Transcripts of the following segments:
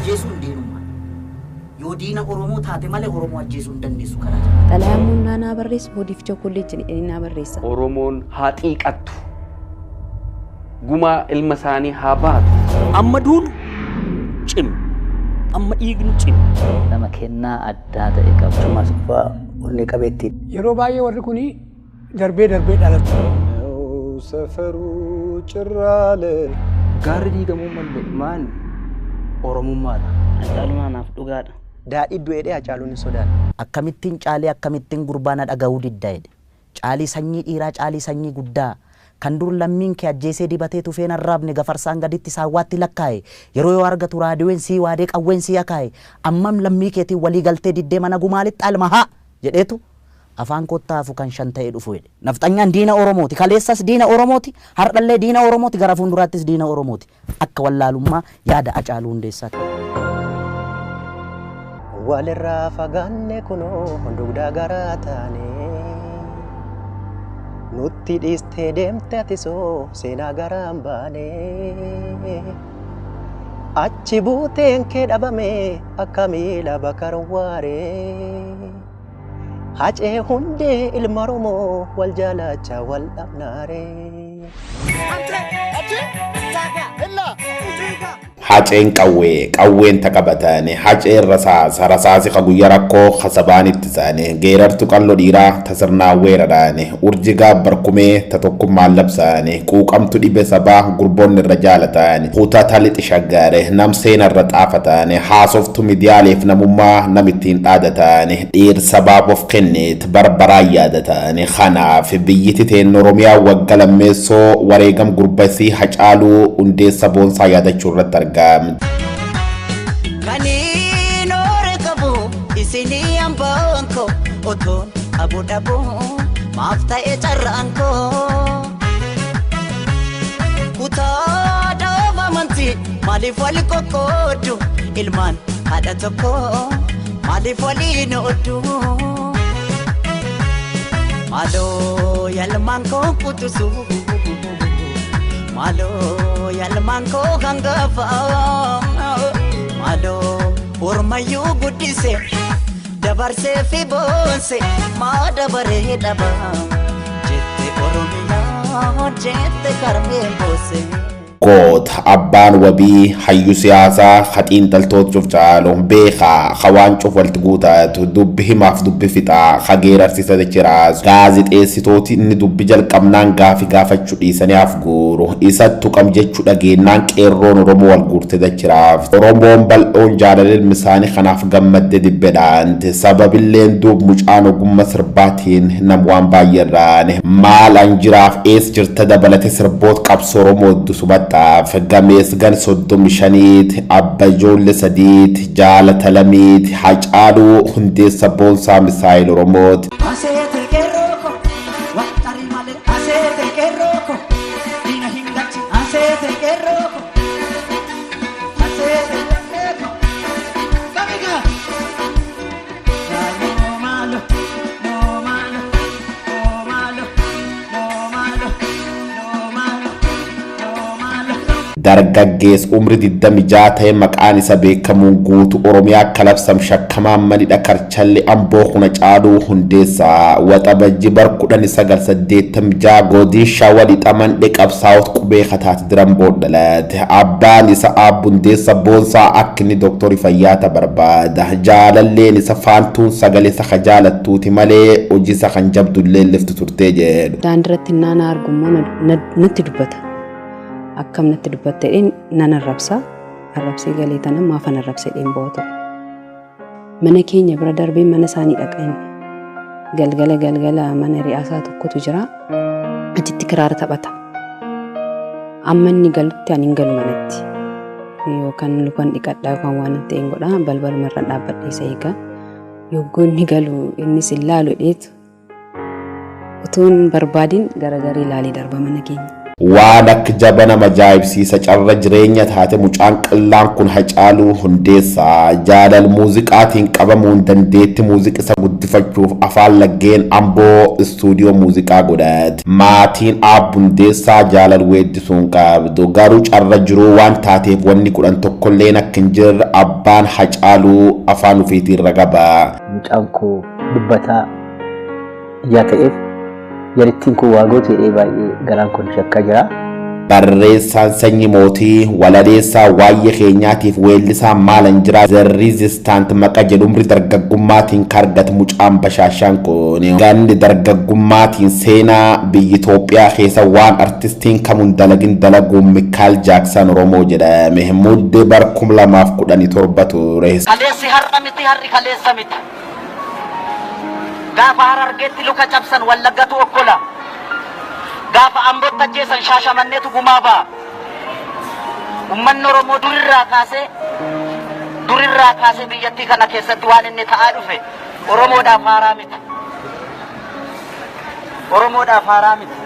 Ajjeesuun diinummaa. Yoo diina Oromoo taate malee Oromoo ajjeesuu hin dandeessu karaa jala. Xalayaa immoo naa barreessu hodiif chookolleetti jedhanii naa barreessa. Oromoon haa xiiqattu. Gumaa ilma isaanii haa baatu. Amma duunu cimi. Amma dhiignu cimi. Nama kennaa addaa ta'e qabu. Tumaas qofaa onnee qabeettii. Yeroo baay'ee warri kun darbee darbee dhalatu. ሰፈሩ ጭር አለ። Gaarri diigamuu malee maan Oromummaadha. Hacaalumaa naaf dhugaadha. Daadhii du'eedhee Hacaaluun hin sodaanne. Akkamittiin caalii akkamittiin gurbaana dhaga'uu didda jedhe. Caalii sanyii dhiiraa caalii sanyii guddaa. Kan dur lammiin kee ajjeesee dibatee tufeen arraabne gafarsaan gaditti saawwaatti lakkaa'e. Yeroo yoo argatu raadiyoon sii waadee qawween sii akaa'e. Ammam lammii keetiin walii galtee diddee mana gumaalitti alma haa jedheetu afaan kottaafu kan shan ta'ee dhufu jedhe. Nafxanyaan diina Oromooti. Kaleessas diina Oromooti. Har'allee diina Oromooti. Gara fuulduraattis diina Oromooti. Akka wallaalummaa yaada Hacaaluu Hundeessaati. Walirraa fagaanne kunoo dugdaa garaa taane. Nutti dhiistee deemte atisoo seenaa garaan baane. Achi buuteen kee dhabame akka miila bakar waaree. Hacee hundee ilma Oromoo wal jaalacha wal dhabnaaree. Haceen qawwee qawween taqabatane haceen rasaasa rasaasi ka guyya rakkoo kasabaan ittisaane geerartu qallo dhiiraa tasirnaan weeraraane urji gaabbar kumee ta tokkummaan labsaane quuqamtu dhibe sabaa gurboonni irra jaalataane kutata lixi shaggaare nam seenarra xaafataane haasoftu miidiyaaleef namummaa nam ittiin dhaadataane dhiir sabaaf of kenneet barbaraan yaadataane. Kanaaf biyyiti teen Oromiyaa wagga lammeessoo wareegam gurbasii Hacaaluu Hundeessa Boonsaa yaadachuu irratti argamte. Kaniin oore qabu isinii hambaan koo otoon qabu dhabuu maaf ta'e carraan koo. Kutaa dhaaba amantii maaliif wal qoqqooddu ilmaan haadha tokko maaliif waliin ooddu. Maaloo yalmaan koo qutusu maaloo yalmaan koo hangafa maaloo ormayyuu guddise dabarsee fi boonse maa dabaree dhaba jette Oromiyaa jette karmeen boose. Goota abbaan wabii hayyuu siyaasaa haxiinxaltoota cuf caalu beekaa hawaan cuf walitti guutaatu dubbi himaaf dubbi fixaa hageerarsisa jechiraas gaazixeessitooti inni dubbi jalqabnaan gaafi gaafachuu dhiisanii af guuru isattu qam jechuu dhageennaan qeerroon Oromoo wal guurte jechiraaf Oromoon bal'oon jaalala ilmi isaanii kanaaf gammadde dibbedhaante sababilleen duub mucaan ogummaa sirbaatiin nam waan baay'eerraane maal an jiraaf ees jirta dabalate sirboot qabsoo Oromoo dusumatta. Gamees gan 35 abba ijoollee 3 jaalata lamiiti Hacaaluu Hundeessa Boonsaa misaayil Oromooti. Aseete qeerroo ko waxxarii malee aseete qeerroo ko diina hin galchi aseete qeerroo ko aseete qeerroo ko kamiga no malo no malo no malo no malo no malo no malo. Dargaggees umri 26 ta'e maqaan isa beekamuun guutuu Oromiyaa akka labsam shakkamaan manidha karchalli Amboo kuna Caaluu Hundeessaa waxabajji bar 1986 godin Shawaa lixaman qabsaa'ot qubee kataati diran boodhalaate abbaan isa Aabbu Hundeessa Boonsaa akka inni dooktorii fayyaata barbaada jaalalleen isa faantuun sagalee isa ka jaalattuuti malee hojii isa kan jabdullee liftu turtee jedhu. Daandiirratti naana argummoo natti dubbata. Akkam natti dubbatte jedheen nan arrabsa. Arrabsee galee tana maafan arrabsee jedheen bo'oo ture. Mana keenya bira darbee mana isaanii dhaqa inni. Galgala galgala mana ri'aasaa tokkotu jira. Achitti kiraara taphata. Amma inni galutti ani hin galu manatti. Yookaan lukaan dhiqadhaa yookaan waan ta'e hin godhaa balbaluma irra dhaabbadhee isa eega. Yogguu inni galu innis hin laalu dheetu. Utuu hin barbaadin garagaree ilaalee darba mana keenya. Waan akka jabana ajaa'ibsiisa carra jireenya taate mucaan qallaan kun Hacaaluu Hundeessaa jaalal muuziqaatiin qabamuun dandeetti muuziqisa guddifachuuf afaan laggeen Amboo istuudiyoo muuziqaa godhate. Maatiin Aab Hundeessaa jaalal weeddisuun qabdu garuu carra jiruu waan taateef wanni kudhan tokkolleen akka hin jirre abbaan Hacaaluu afaan ofiitiin ragaba. Mucaan koo dubbataa ijaa ta'eef jarittiin kun waa goote jedhee baay'ee garaan kun shakkaa jira. Barreessaan sanyii mootii walaleessaa waa'ee keenyaatiif weellisaa maalan jira The Resistant maqa jedhu umri dargaggummaatiin kargate mucaan bashaashaan kun ganni dargaggummaatiin seenaa biyya Itoophiyaa keessa waan artistiin kamuun dalagin dalaguun Mikaal Jaaksan Oromoo jedhame muddee bara 2017 ture. Kaleessi har'a miti har'i kaleessa miti. Gaafa Harargeetti luka cabsan Wallaggatu okkola. Gaafa Ambootti ajjeesan Shaashamanneetu gumaa ba'a. Uummanni Oromoo durirraa kaasee biyyattii kana keessatti waan inni ta'aa dhufe Oromoodhaaf haaraa miti. Oromoodhaaf haaraa miti.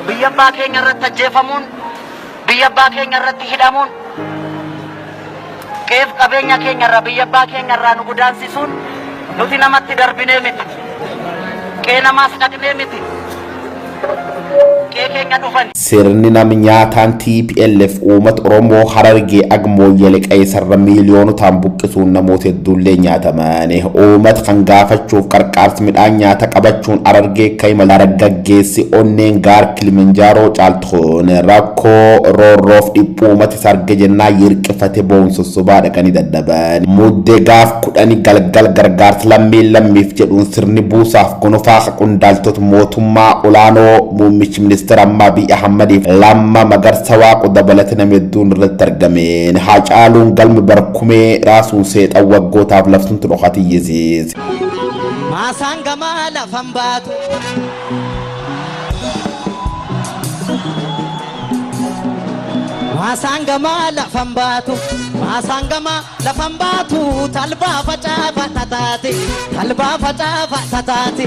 Biyya abbaa keenya irratti ajjeefamuun, biyya abbaa keenya irratti hidhamuun, qeef qabeenya keenya irraa biyya abbaa keenya irraa nu godaansisuun nuti namatti darbinee miti. Qee namaas dhaqnee miti. Qee keenya dhufan. Sirni namni nyaataan TPLF uummata Oromoo Harargee Agmooyyele Qeessarra miiliyoonotaan buqqisuun namoota hedduullee nyaataman. Uummata kan gaafachuuf qarqaarsi midhaan nyaata qabachuun Harargee ka'ima dargaggeessi onneen gaar Kilimanjaaroo caaltuun rakkoo roorroof dhiphuu uummata isa arge jennaa yirqifate boon sossobaa dhaqanii dadhaban. Muddee gaaf 10 galgal gargaarsa lammiin lammiif jedhuun sirni buusaaf gonofaa qondaaltota mootummaa olaanoo muummichi ministeera ammaa Abiy Ahmadiif Lamma Magarsa Waaqo dabalate nama hedduun irratti argameen Hacaaluun galmi barkumee raasuun seexan waggootaaf laftuntu dhokate iyyisiise. Maasaan gamaa lafan baatu. Maasaan gamaa lafan baatu. Maasaan gamaa lafan baatu. Talbaa facaafa tataate. Talbaa facaafa tataate.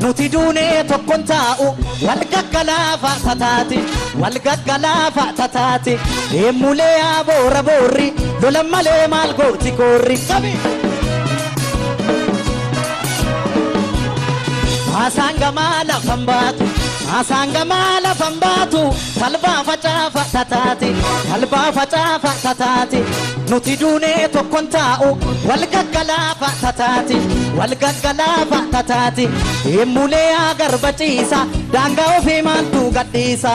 Nuti duunee tokkoon taa'u. Wal gaggalaafa tataate. Wal gaggalaafa tataate. Deemulee aboora boorri. Lola malee maal gooti koorri. Qabi! Maasaan gamaa lafan baatu. Maasaan gamaa lafan baatu. Talbaa facaafa tataate. Talbaa facaafa tataate. Nuti duunee tokkoon taa'u. Wal gaggalaafa tataate. Wal gaggalaafa tataate. Deemulee agarba ciisa. Daangaa ofii maaltu gadhiisa.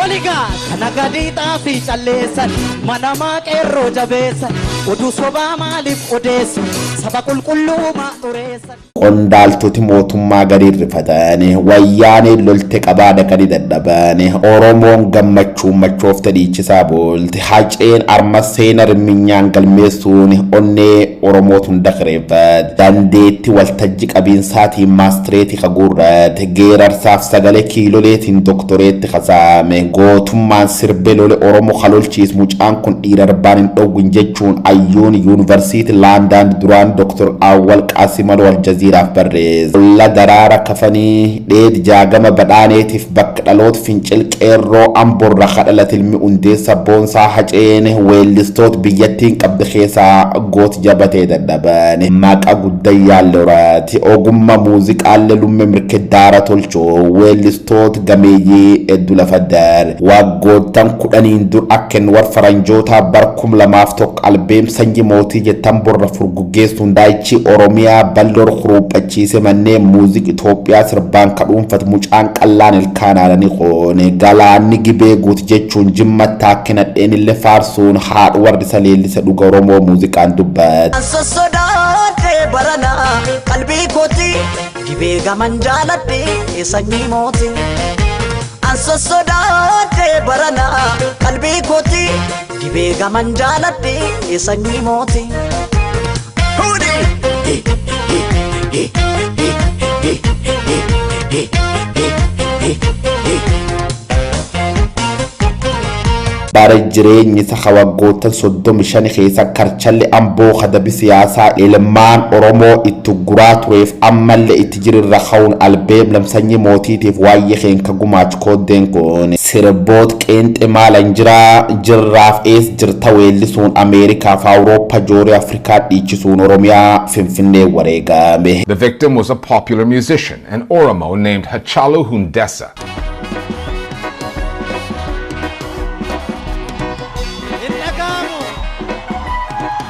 Oligaa kana gadi xaafii calleessan. Mana maaqeerroo jabeessan. Oduu sobaa maaliif odeessu? Saba qulqulluu maa xureessan? Qondaaltoti mootummaa gadi rifatan wayyaanee lolte qabaa dhaqanii dadhaban Oromoon gammachuu machoofte dhiichisaa boolte Haceen arma seena rimminyaan galmeessuun onnee Oromootu hunda kireeffate dandeetti waltajji qabiinsaatiin maastireetii kaguurrate geerarsaaf sagalee kiiloleetiin doktoreetti kasaame gootummaan sirbe lole Oromoo kalolchiis mucaan kun dhiira arbaan hin dhowwin jechuun ayyuun yuunivarsiitii Laandaan duraan Dr. Awwal Qaasimalo Aljaziiraaf barreesse. Lola daraara kafanii dheed jaagama badhaaneetiif bakka dhaloota fincil qeerroo Amboorra kadhalate ilmi Hundeessa Boonsaa Haceen weellistoota biyyattiin qabde keessaa gooti jabatee dadhaban. Maqaa guddaa yaalloraati. Ogummaa muuziqaallee lumme mirke daara tolchoo weellistoota gameeyyii hedduu lafa daar. Waggoottan 10 dur akka inni warra faranjootaa bara 2001 albeem sanyii mootii jettan borra furguggeessuun daa'ichi Oromiyaa bal'oor kuruuphachiise manneen muuziqii Itoophiyaa sirbaan kadhuunfate mucaan qallaan ilkaan haadhanii qoone galaanni gibee guuti jechuun jimmatti akka nadheen illee faarsuun haadha warri isa leellise dhuga Oromoo muuziqaan dubbate. Sossodaadhee barana qalbii kooti gibee gaman jaaladhee sanyii mootii. Sossodaadhee barana qalbii kooti gibee gaman jaaladhee sanyii mootii. Bara jireenyi isa waggoottan 35 keessa karchalli Amboo kadabi siyaasaa ilmaan Oromoo itti guraa tureef ammallee itti jirirra ka'uun albeem lamsanyii mootiitiif waa'ee keenka gumaachu kooddeen kun sirboot qeenxe maalan jiraa jirraaf ees jirta weellisuun Ameerikaaf Awurooppaa joorii Afrikaa dhiichisuun Oromiyaa Finfinnee wareegame. The victim was a popular musician, an Oromo named Hachalu Hundessa.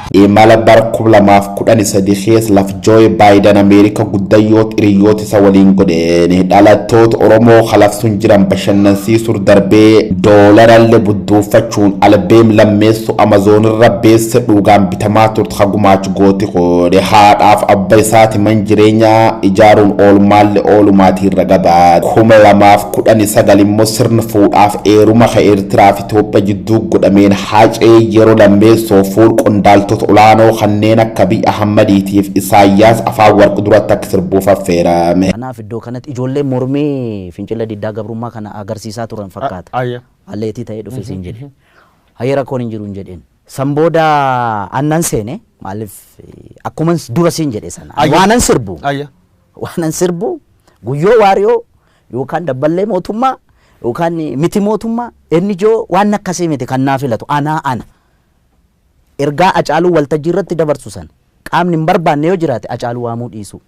Imala bara 2013 keessa laf Joe Biden Ameerika guddayyoota hiriyoota isa waliin godheen dhalattoota Oromoo kalafsuun jiran bashannansiisuur darbee doolarallee budduufachuun albeem lammeessu Amazoonirra beesse dhugaan bitamaa turte hagumaachu gooti qoode haadhaaf abba isaati man jireenyaa ijaaruun oolmaallee oolumaatiirra gabaate. 2019 immoo sirna fuudhaaf eeruma ka Eertiraa fi Itoophiyaa jidduu godhameen Hacee yeroo lammeessoo fuul qondaaltota olaanoo kanneen akka Abiy Ahmadiitiif Isaayyaas afaan warqi duratti akka sirbuuf affeerame. Kanaaf iddoo kanatti ijoolleen mormii fincila diddaa gabrummaa kana agarsiisaa turan fakkaata. Alleetii ta'ee dhufe siin jedhe. Hayyee rakkoon hin jiru hin jedheen. San booda annan seene maaliif akkuma dura siin jedhe sana. Waanan sirbu. Waanan sirbu guyyoo waariyoo yookaan dabballee mootummaa yookaan miti mootummaa inni ijoo waan akkasii miti kan naa filatu anaa ana. Ergaa Hacaaluu waltajjii irratti dabarsu sana qaamni hin barbaanne yoo jiraate Hacaaluu waamuu dhiisu.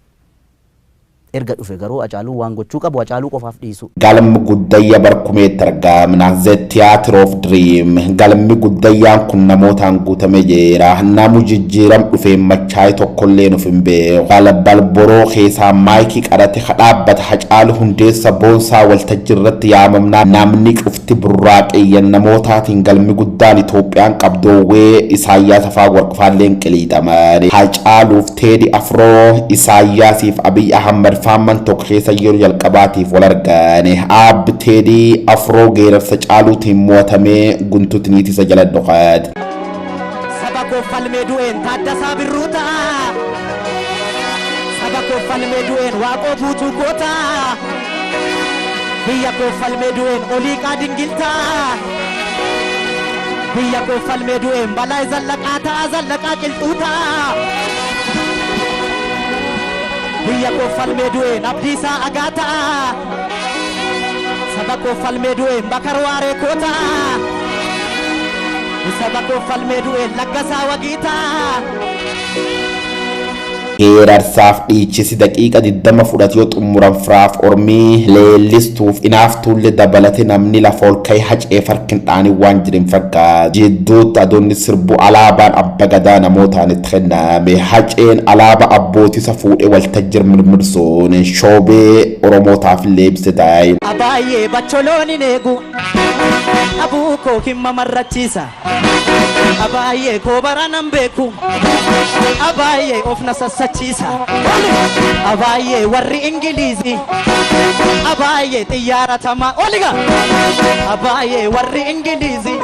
Erga dhufe garuu Hacaaluu waan gochuu qabu Hacaaluu qofaaf dhiisu. Galmi guddayya barkumeetti argamna. The Theatre of Dream. Galmi guddayyaan kun namootaan guutame jira. Namu jijjiiram dhufee machaa'e tokkollee nuuf hin beeku. Balboroo keessaa maayikii qarate dhaabbata Hacaaluu Hundeessa Boonsaa waltajjii irratti yaamamnaa namni cufti burraaqeeyyan namootaatiin galmi guddaan Itoophiyaan qabdoowwee Isaayyaas afaan warqifaalleen qiliixaman. Hacaaluuf Teedi Afroo Isaayyaasiif Abiy Ahmad faamman tokko keessa yeroo jalqabaatiif wal argane. Aabbi Teedii Afroo geerarsa caaluutiin mo'atamee guntutniiti isa jala dhokaate. Saba koo falmee du'een Taaddasaa Birruu ta'a. Saba koo falmee du'een Waaqoo Guutuu Goota. Biyya koo falmee du'een Oliiqaa Dingiltaa. Biyya koo falmee du'een Balaa Zallaqaa ta'a Zallaqaa Qilxuu ta'a. Biyya koo falmee du'een Abdiisaa Agaa ta'a. Saba koo falmee du'een Bakar Waaree koo ta'a. Saba koo falmee du'een Laggasaa Wagii ta'a. Geerarsaaf dhiichisi daqiiqa 20 fudhate yoo xumuran firaaf ormii leellistuuf inaaftuullee dabalate namni lafa ol ka'e Hacee farkin dhaanii waan jirin fakkaata. Jidduutti adoonni sirbu alaabaan abba gadaa namootaan itti kenname. Haceen alaaba abbootiisa fuudhee waltajjii mirmirsuun shoobee Oromootaaf illee ibse taa'e. Abaayyee bacholoon hin eegu. Abuu koo hin mamarrachiisa. Abaayyee koo baraan beeku. Abaayyee of na sassachiisa. Abaayyee warri Ingiliizii. Abaayyee xiyyaara tamaa. Oliga! Abaayyee warri Ingiliizii.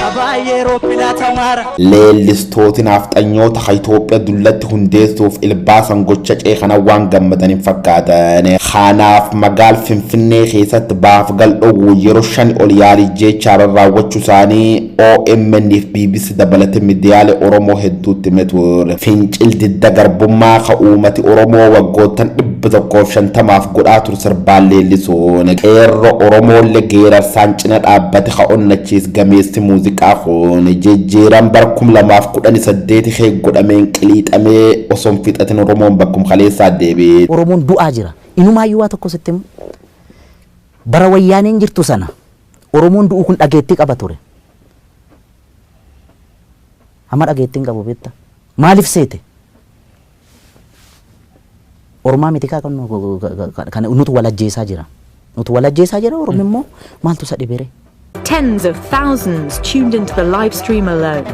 Abaayyee roobbinaa tamaara. Leellistooti naafxanyoota ha Itoophiyaa dullatti hundeessuuf ilbaasan gocha cee kana waan gammadan hin fakkaatan. Kanaaf magaal Finfinnee keessatti baaf gal dhowwu yeroo 5 ol yaalii jecha raawwachuu isaanii OMN fi BBC dabalate miidiyaalee Oromoo hedduutti hime ture. Fincil didda garbummaa ka uummati Oromoo waggoottan 150 godhaa ture sirbaan leellisuun qeerroo Oromoollee geerarsaan cina dhaabbate ka onnachiis gameessi muuziqaa kun jijjiiran bara 2018 kee godhameen qiliixamee osoo hin fixatin Oromoon bakkum kaleessaa deebi'e. Oromoon du'aa jira. Inumaayyuu waa tokko sitti himu. Bara wayyaaneen jirtu sana Oromoon du'u kun dhageettii qaba ture. Amma dhageettii hin qabu beektaa? Maaliif seete? Oromaa miti kaa kan nutu wal ajjeesaa jira. Nutu wal ajjeesaa jira Oromi immoo maaltu isa dhibere? Tens of thousands tuned into the live stream alone.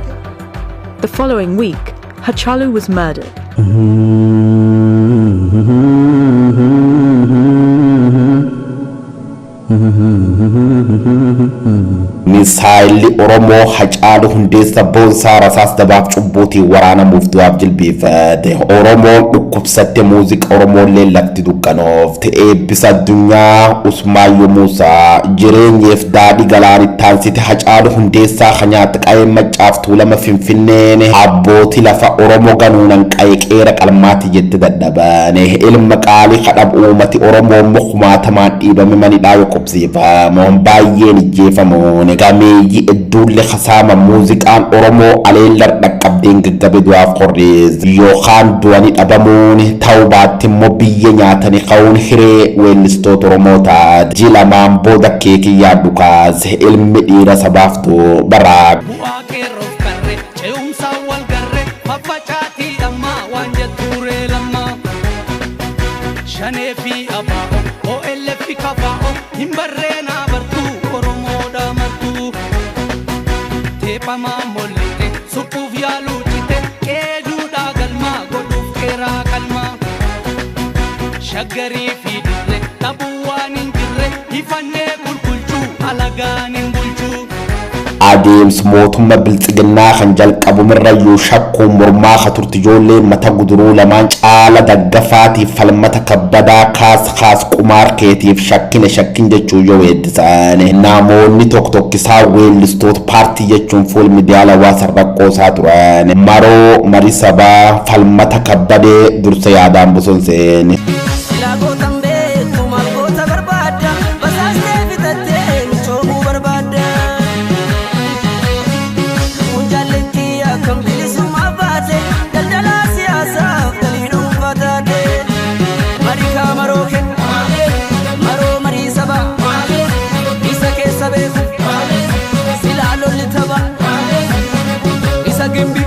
The following week, Hachalu was murdered. Misaayilli Oromoo Hacaaluu Hundeessaa Boonsaa rasaas dabaaf cubbuutiin waraanamuuf du'aaf jilbeeffate. Oromoon dhukkubsatte, muuziqaa Oromoollee lafti dukkanoofte. Eebbisa addunyaa Usmaayyoo Muusaa jireenyeef daadhii galaanitti taansite. Hacaaluu Hundeessaa kanyaatti qa'ee Maccaaf Tuulama Finfinneen abbootii lafa Oromoo ganuunan qa'ee qeera qalmaati jette dadhabane. Ilma qaalii kadhab uummati Oromoo immoo kumaatamaan dhiibame manidhaa yoo qubsiifamu, baay'een ijjeefamuun, gameeyyii hedduullee kasaama. Muuziqaan Oromoo aleellar dhaqqabdeen gaggabe du'aaf qorrees yookaan du'anii dhabamuun ta'uu baatti immoo biyya nyaatanii ka'uun hiree weellistoota Oromoo taate. Jilamaan booda keekiyyaa dhukaase ilmi dhiira sabaaftu baraa. Bu'aa qeerroof qarree ce'umsaan wal garree faffacaatii dhammaa waan jettuuree lammaa. Shanee fi abaa'o OLF kafaa'o hin barreenaa bartuu Oromoodha martuu. Teephamaa mollite suphuuf yaaluu cite qeeduudhaa galmaa godhuuf qeeraa qalmaa. Shaggarii fi dirree dhabuu waan hin jirre ifannee qulqulchuu alagaan hin bulchuu. Adeemsi mootummaa biltsiginnaa kan jalqabu mirrayyuu shakkuun mormaa ka turte ijoollee mata guduruu lamaan caala daggafaatiif falmata kabbadaa kaas kaas qumaar keetiif shakkina shakkin jechuu yoo weeddisan, namoonni tokko tokkisaa weellistoota paartii jechuun fuul miidiyaa hawaasa rakkoo isaa turan. Maroo marii sabaa falmata kabbadee dursa yaadaan bosonseen. Silaa gootan beektu maal goota barbaadda? Basaastee fitattee michoomuu barbaadda. Kun jaalletti akkam bilisummaa baate, daldalaa siyaasaaf galii dhuunfaa taate. Marii kaa maroo kenna, maroo marii sabaa, isa keessa beeku silaa lolli tapha, isa gimbi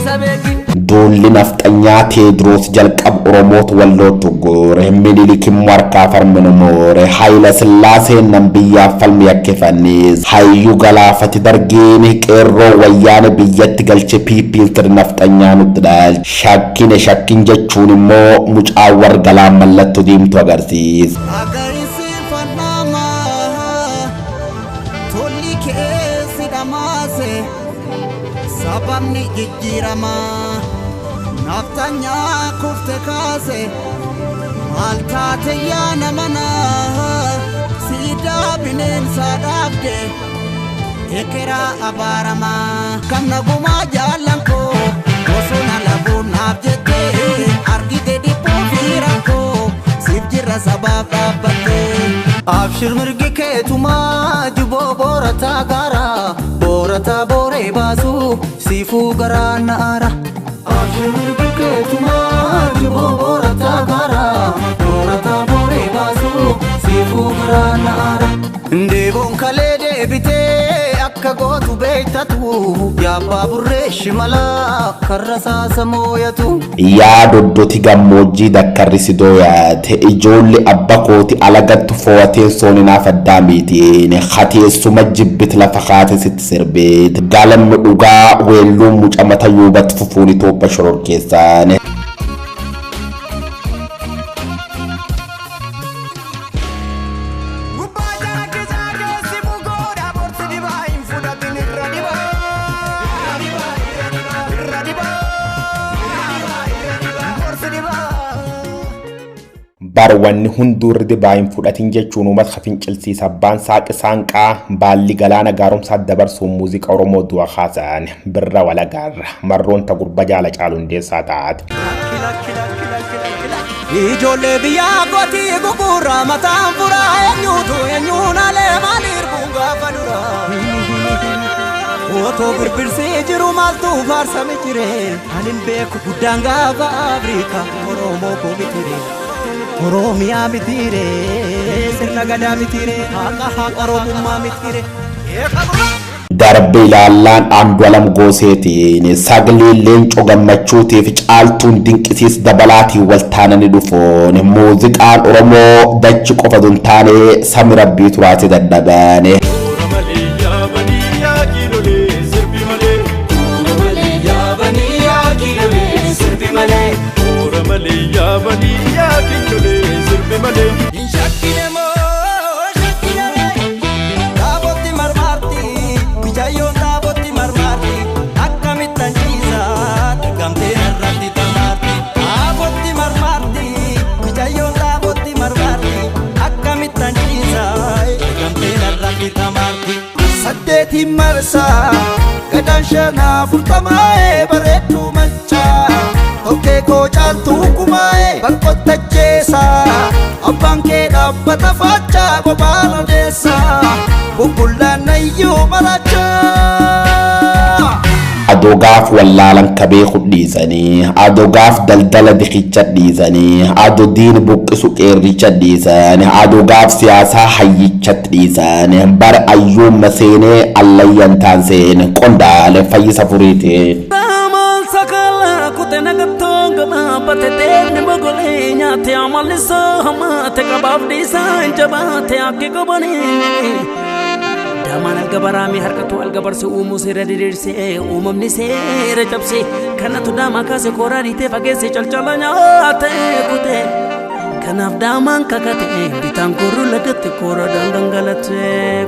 isa beeki. Duulli nafxanyaa Teediroos jalqaba Oromootu wallootu goore, Minilik immoo harkaa farminu moore, Hayila Sillaaseen nan biyyaaf falmi yakkefannis hayyuu galaafati dargiin qeerroo wayyaane biyyatti galche piippiin sirna nafxanyaa nutti dhaalche. Shakkine shakkin jechuun immoo mucaa warra galaan mallattoo diimtuu agarsiisa. Tolli keessi dhamaase sababni jijjiiramaa naftanyaa kufte kaase maal taate yaa namanaa siidaa bineensaa dhaabde ekeraa abaaramaa kan nagumaa jaallan koo bosona lafuu naaf jettee argite dhiphuu fi rakkoo siif jirra sabaaf dhaabbattee. Abshir mirgi keetumaa jiboo boorataa gaara boorataa booree baasu siifuu garaa na'aara. Abshir mirgi keetumaa jiboo boorataa gaara boorataa booree baasu siifuu garaa na'aara. Deeboon kalee deebitee akka gootu beektatu yaabbaa burree shimalaa karra saasa mooyatu. Yaa doddoti gammoojjii dakkarri sidoo yaate, ijoollee abba kooti alagattu fo'atee sooninaaf addaa miitiin hateessuma jibbit lafa kaate sitti sirbeet galamni dhugaa weelluun mucaa mata yuubatti fufuun Itoophiyaa shororkeessaan. Gubbaa jara kisaa keessi bugoodha borsi dibaa hin fudhatin irra dibaa. Irra dibaa. Borsi dibaa. Bar wanni hunduu irri dibaa hin fudhatin jechuun uummata fincilsiisa abbaan saaqi saanqaa baalli galaana gaaromsaa dabarsuun muuziqaa Oromoo du'a kaasan birra walagaarra marroon ta gurba jaala caalu hundeessaa taate. Ijoollee biyyaa kootii gugurraa mataan furaa eenyuutu eenyuun alee maaliif kun gaafa dura. Otoo birbirsee jiru maaltu faarsame jire ani hin beeku guddaan gaafa Afrikaa Oromoo koo mitire. Oromiyaa mitire, sirna gadaa mitire, haqa haqa Oromummaa mitire. Darbe ilaallaan Andu'aalam Gooseetiin sagalee leencoo gammachuutiif caaltuun dinqisiis dabalaatiin wal taananii dhufuun muuziqaan Oromoo dachi qofa tun taane sami rabbii turaate dadhabane. Shakkine moo shakkine. Keetiin marsaa gadaan shanaa furtamaa'ee bareedduu machaa tokkee koo caaltuu kumaa'ee bakkottacheessaa abbaan kee dhaabbata faachaa qophaan odeessaa bubbullaan nayyuu marachaa. Adoo gaaf wallaalan kabee dhiisanii, adoo gaaf daldala diqicha dhiisanii, adoo diin buqqisu qeerricha dhiisanii, adoo gaaf siyaasaa hayyichatti dhiisanii, bara ayyuumma seenee allayyan taan seene qondaale fayyisa furiiti. Sakala kute nagatoo gabaabate deemni mogolee nyaate amalli hamaate qabaaf dhiisaan jabaate akki gobanii. Daamaan algabaraamii harkatu algabarse uumuu seera diriirsee uumamni seera cabse kanatu daamaa kaase kooraa dhiitee fageesse calcala nyaate kute. Kanaaf daamaan kakate bitaan korru lagate kooraadhaan gangalate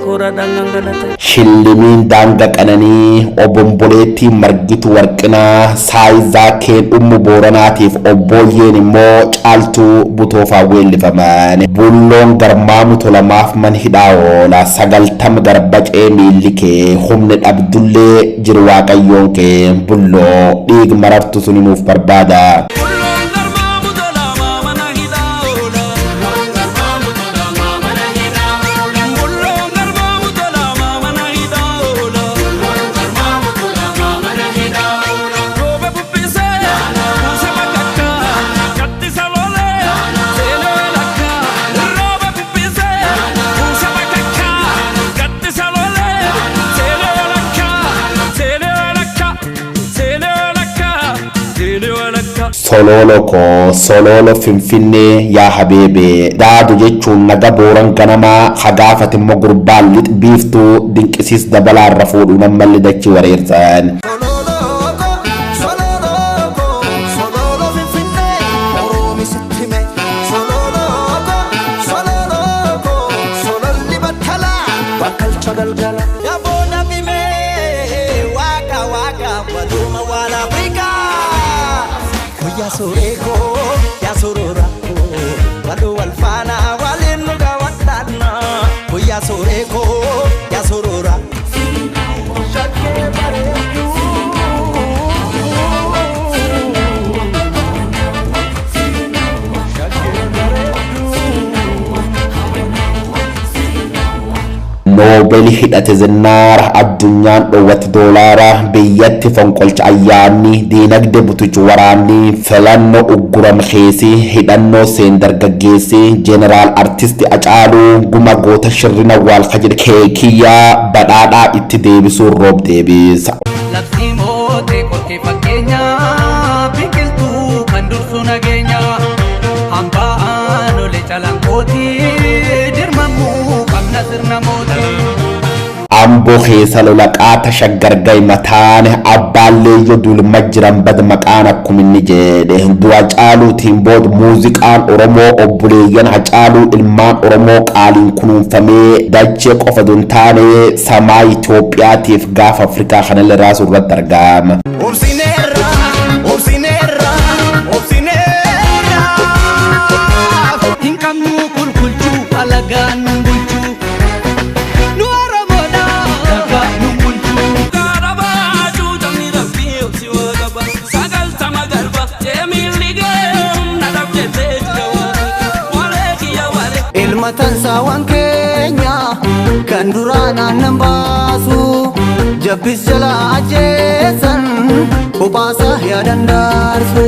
kooraadhaan gangalate. Shillimiin daanga qananii obomboleettii margitu warqinaa saayizaa keen dhummu booranaatiif obbooyyeen immoo caaltuu butoofaa weellifaman. Bulloon garmaamu tolamaaf man hidhaa oola 90 garbacee miilli kee humni dhabdullee jiru waaqayyoon kee bulloo dhiig marartu suni nuuf barbaada. Sololo koo sololo finfinnee yaa habeebe daadu jechuun naga booran ganamaa hagaafate immoo gurbaan lix biiftuu dinqisiis dabalaarra fuudhu nammalli dachi wareersan. Noobelii hidhate zinnaara addunyaan dhoowwatti doolaara biyyatti fonqolcha ayyaanni diinagdee butichu waraanni filannoo ugguram keesii hidhannoo seen dargaggeessi jeeneraal artisti Acaaluu guma goota shirrina waalka jedhe keekiyyaa badhaadhaa itti deebisuun roob deebisa. Labsii mootee qorkee fakkeenyaa biqiltuu kan dursu nageenya hambaa aanolee calanqootii dirmamuu qabna sirna mootii. Amboo keessa lola qaata shaggargay mataan abbaan leeyyoo duulma jiran bad maqaan akkuma inni jedhe dura caaluutiin booda muuziqaan Oromoo obboleeyyan Hacaaluu ilmaan Oromoo qaaliin kunuunfamee dachee qofa don taane samaa Itoophiyaatiif gaafa Afrikaa kanallee raasuu irratti argama. Obsineerra, obsineerra, obsineerra. Hin qabnu qulqulchuu alagaan nu bulchuu. Nu Oromoodha dhagaa nu bulchuu. Gaarabaa cuutamni rabbii obsi waa qaba. 90 garba jeemilli geem na dhabdettee jira walee kiyya walee. Ilma tansaa waan keenya kan duraan aannan baasu jabbis jala ajjeesan kophaasa yaadan daarsu.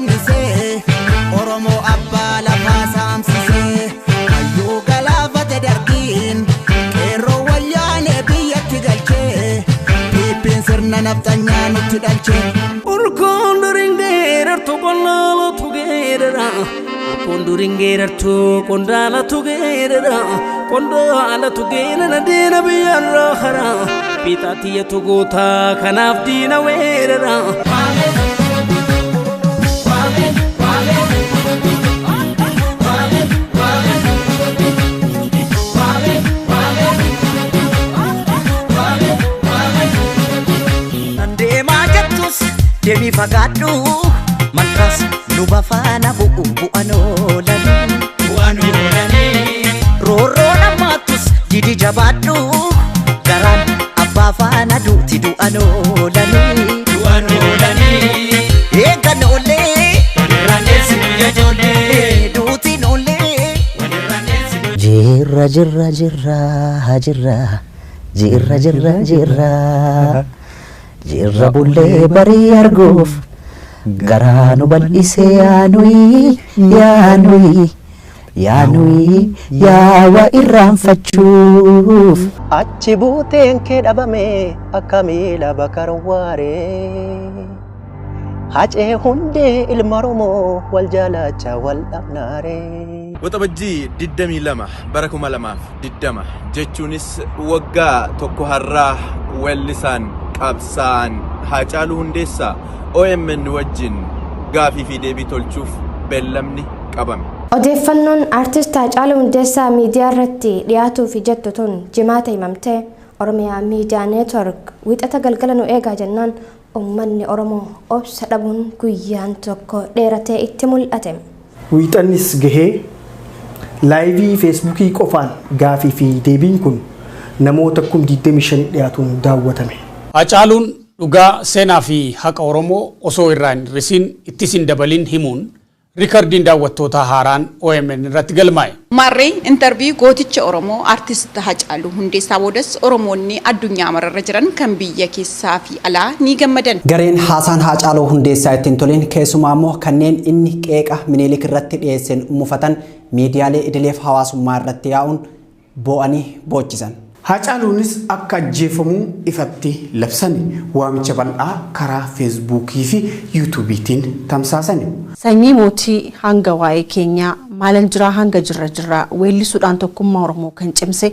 fannisee Oromoo abbaa lafaa saamsisee hayyuu galaafate dargiin qeerroo wayyaanee biyyatti galchee piippiin sirna nafxanyaa nutti dhalchee. Urkoon duringeerartu qonnaalatu geerara. Urkoon duringeerartu qondaalatu geerara. Qondaalatu geerara diina biyyarraa hara. Fiixaatiyyatu goota kanaaf diina weerara. Deemaa jettus deemii fagaadhu malkaas luba faana bu'u bu'an oolan. Bu'an oolanii. Roorroo namaattus didi jabaadhu garaan abbaa faana duuti du'an oolanii. Du'an oolanii. Eegan oolee. Walirraan deessi biyya ijoollee. Duutiin oolee. Walirraan deessi. Jirra jirra jirra jirra jirra jirra jirra jirra bullee barii arguuf garaa nu bal'isee yaanuyi yaanuyi yaanuyi yaawa irraanfachuuf. Achi buuteen kee dhabame akka miila bakar waaree. Hacee hundee ilma Oromoo wal jaalacha wal dhabnaaree. Waxabajjii 22 bara 2020 jechuunis waggaa tokko har'aa weellisaan qabsaa'aan Haacaaluu Hundeessaa OMN wajjin gaafii fi deebii tolchuuf beellamni qabame. Odeeffannoon aartist Haacaaluu Hundeessaa miidiyaa irratti dhiyaatuuf jettu tun jimaata himamtee Oromiyaa Miidiyaa Neetwork wixata galgala nu eegaa jennaan uummanni Oromoo obsa dhabuun guyyaan tokko dheeratee itti mul'ate. Wiixannis gahee laayivii feesbuukii qofaan gaafii fi deebiin kun namoota 25,000 dhiyaatuun daawwatame. Haacaaluun dhugaa seenaa fi haqa Oromoo osoo irraa hin hir'isiin ittis hin dabalin himuun riikardiin daawwattootaa haaraan OMN irratti galmaa'e. Maarree intarvii gooticha Oromoo aartist Haacaaluu Hundeessaa boodas Oromoonni addunyaa mararra jiran kan biyya keessaa fi alaa ni gammadan. Gareen haasaan Haacaaluu Hundeessaa ittiin tolin keessumaa immoo kanneen inni qeeqa Minilik irratti dhiyeesseen mufatan miidiyaalee idileef hawaasummaa irratti yaa'uun boo'anii boochisan. Haacaaluunis akka ajjeefamuu ifatti labsani waamicha bal'aa karaa feesbuukii fi yuutuubiitiin tamsaasani. Sanyii mootii hanga waa'ee keenyaa maalan jiraa hanga jirra jirraa weellisuudhaan tokkummaa Oromoo kan cimse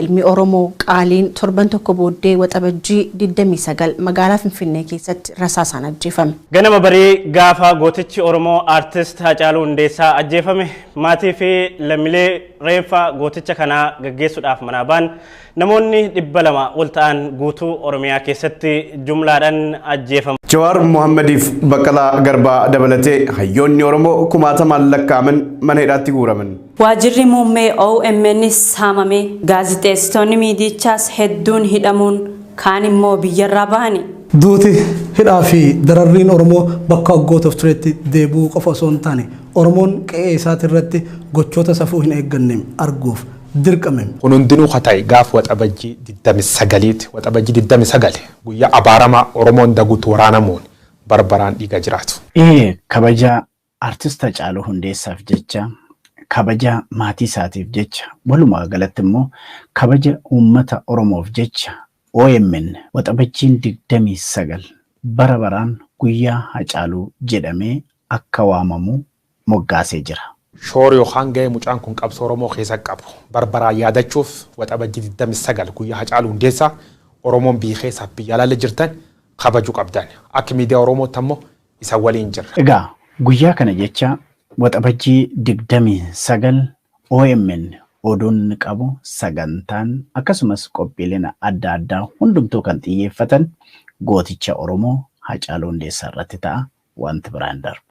ilmi Oromoo qaaliin torban tokko booddee waxabajjii 29 magaalaa Finfinnee keessatti rasaasaan ajjeefame. Ganama barii gaafa gootichi Oromoo aartist Haacaaluu Hundeessaa ajjeefame maatii fi lammiilee reeffa gooticha kanaa gaggeessuudhaaf manaa ba'an namoonni 200 ol ta'an guutuu Oromiyaa keessatti jumlaadhaan ajjeefaman. Jawaar Mohammadiif Baqqalaa Garbaa dabalatee hayyoonni Oromoo kumaatamaan lakkaa'aman mana hidhaatti guuraman. Waajirri muummee OMN saamame gaazixeessitoonni miidichaas hedduun hidhamuun kaan immoo biyyarraa bahani. Duuti hidhaa fi dararriin Oromoo bakka waggootaaf turetti deebi'uu qofa osoo hin taane Oromoon qe'ee isaatirratti gochoota safuu hin eegganne arguuf dirqame. Kun hundinuu haa ta'e gaafa waxabajjii 29 waxabajjii 29 guyyaa abaaramaa Oromoon daguutu waraanamuun barbaraan dhiiga jiraatu. Kabaja aartist Haacaaluu Hundeessaaf jecha kabaja maatii isaatiif jecha walumaa galatti immoo kabaja uummata Oromoof jecha OMN waxabajjiin 29 bara baraan guyyaa Haacaaluu jedhamee akka waamamu moggaasee jira. Shoora yookaan gahee mucaan kun qabsoo Oromoo keessa qabu barbaraan yaadachuuf waxabajjii 29 guyyaa Haacaaluu Hundeessaa Oromoon biyya keessaaf biyya alaa jirtan kabajuu qabdan. Akka miidiyaa Oromootti ammoo isa waliin jirra. Egaa guyyaa kana jecha waxabajjii 29 OMN oduun qabu sagantaan akkasumas qophiileen adda addaa hundumtuu kan xiyyeeffatan gooticha Oromoo Haacaaluu Hundeessaa irratti ta'a wanti biraan darbu.